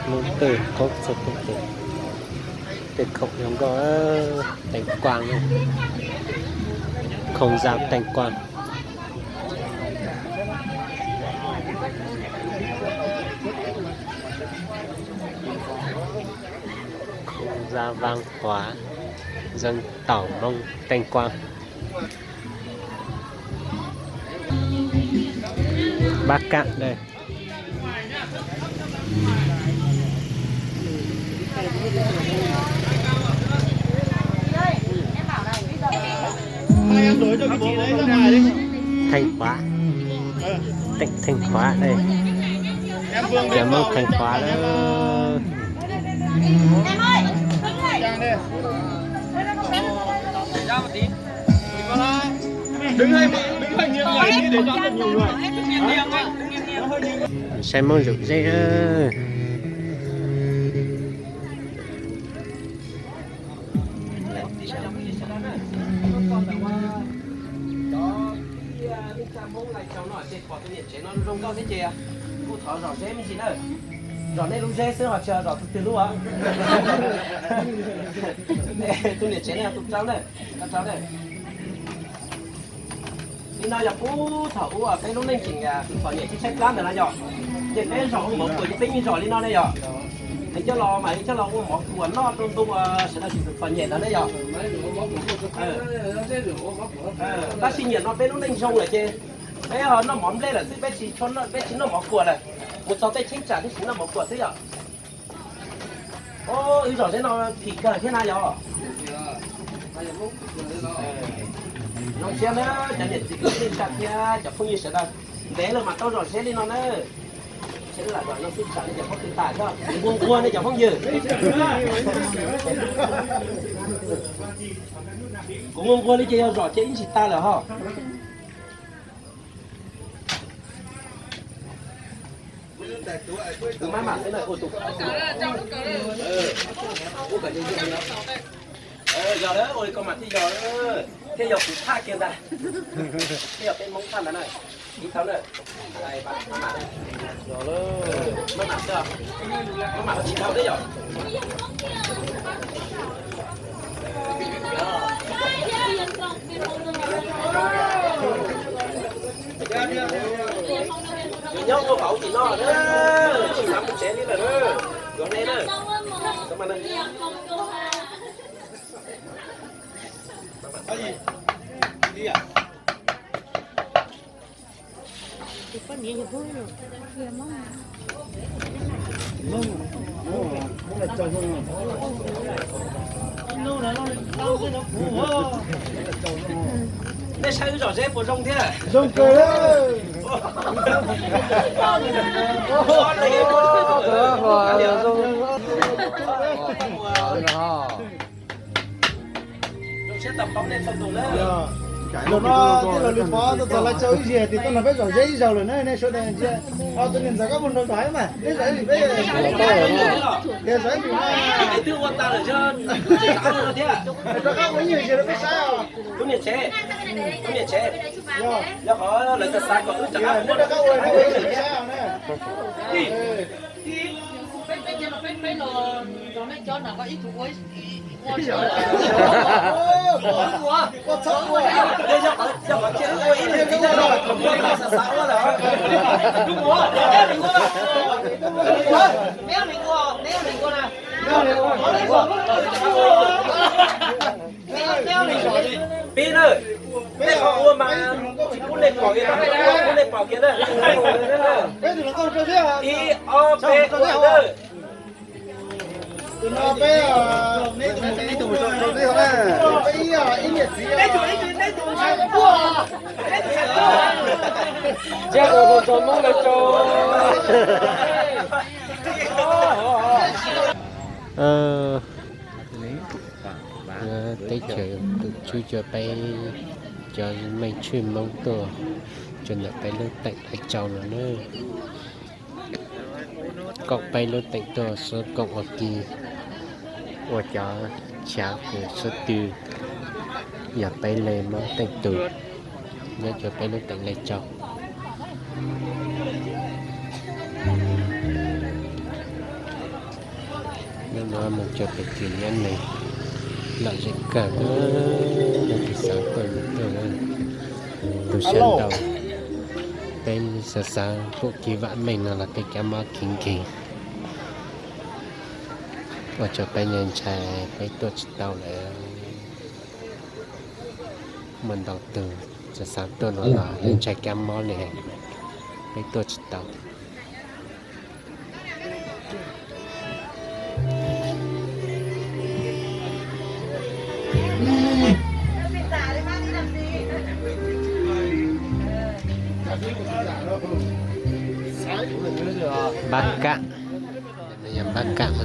Hmoob twg qoob txog tej tes, tej khoom zoo nkauj, Teem Kuam, Không Gian Teem Kuam. Không Gian Văn Hóa Dân Tộc Mông Teem Kuam. Bắc Cạn đây. Thanh Hóa, tỉnh Thanh Hóa đây. Chợ mốt Thanh Hóa đó. Saib Hmoob Dụ Zeb. Kuv thov zom zeb me ntsis na. Zom nej lub zeb xwb ho tsis zom tus twg lub. Tus niam tsev no tus rau na, rau na. Li no yog puag thaum ub peb lub neej tseem tus txom nyem tsis tshaib plab ntawd no yog, ces peb zom ua mov kuam ces peb yeej zom li no ne yog. Nws coj los mas coj los ua mov kuam noj rau ntu sawv daws tseem tus txom nyem ntawd ne yog. Tab sis niaj no peb lub neej zoo lawm ces peb ho noj mov nplej lawm xwb, peb tsis, peb tsis noj mov kuam lawm. Mus txog tej cheeb tsam twb tsis noj mov kuam xwb yom. Wb zom zeb no phim kawg thiab na yog. Zoo siab na cov niam txiv kwv tij neej tsa thiab cov phooj ywg sawv daws, ntev lawm mam tau zom zeb li no na. Seb lam zom no xwb tsam li cov phob tw tas thiab kuv nquag nquag ne cov phooj ywg. Kuv nquag nquag li ces yog zom ces ib ntsis tas lawm ho. Tus mab mam xwb na ua tus, ua kom yog lawm ua li ko mas thiaj yog, thiaj yog kuv thaj kiag ntag, thiaj yog peb Hmoob thaj ntag na. Ib thaum na, mab mam, mab mam xwb, mab mam tsis dhau thiab yom. Nyob ua vauv tim no, tsis xav mus tsev li lawm, yuav ne na. Nej saib wb zom zeb puas zoo thiab? Zoo kawg. Zaum no tej zaum lwm pov tau txog Lais Tsaus ib zaug tias tuaj nrog peb zom zeb ib zaug lawm na, nej sawv daws ntsia. Ho tus niam ntxawm koj mus nrog nrog hais mas, peb zom ib zaug peb, tias zom ib zaug na. Twb ua tas lawm, rov qab ua ib zaug rau peb saib os. Tus niam tsev, tus niam tsev, yog qhov lawv xav xav kom wb rov qab ua, rov qab ua rau peb saib os na. Pib na, nej qhov ua mas tsis pub nej pom kiag, pub nej pom kiag na. Ib ob peb ua na. Tsiab ua hluas nraug Hmoob Lais Tsaus. Teb chaws tus tswv coj peb cov me ntxhais Hmoob tuaj tso ntawm peb lub teem Lais Tsaus no na. Koom peb lub teem tuaj xub koom ua ke, ua cov chav kws xub tw, yog peb le Hmoob teej tus nyob cov peb lub teem Lais Tsaus. Mus cov pem tim Nyab Neeg lom zem kawg na, leej twg xav tuaj mus tuaj na. Tus sab nraud peb xav xav pum kev vam meej no los tej kab mob kev nkeeg ua rau peb ntshai, peb tuaj tsis tau lawm. Muaj ntau tus xav xav tuaj no los ntshai kab mob li, peb tuaj tsis tau. Npab kam, yog npab kam no.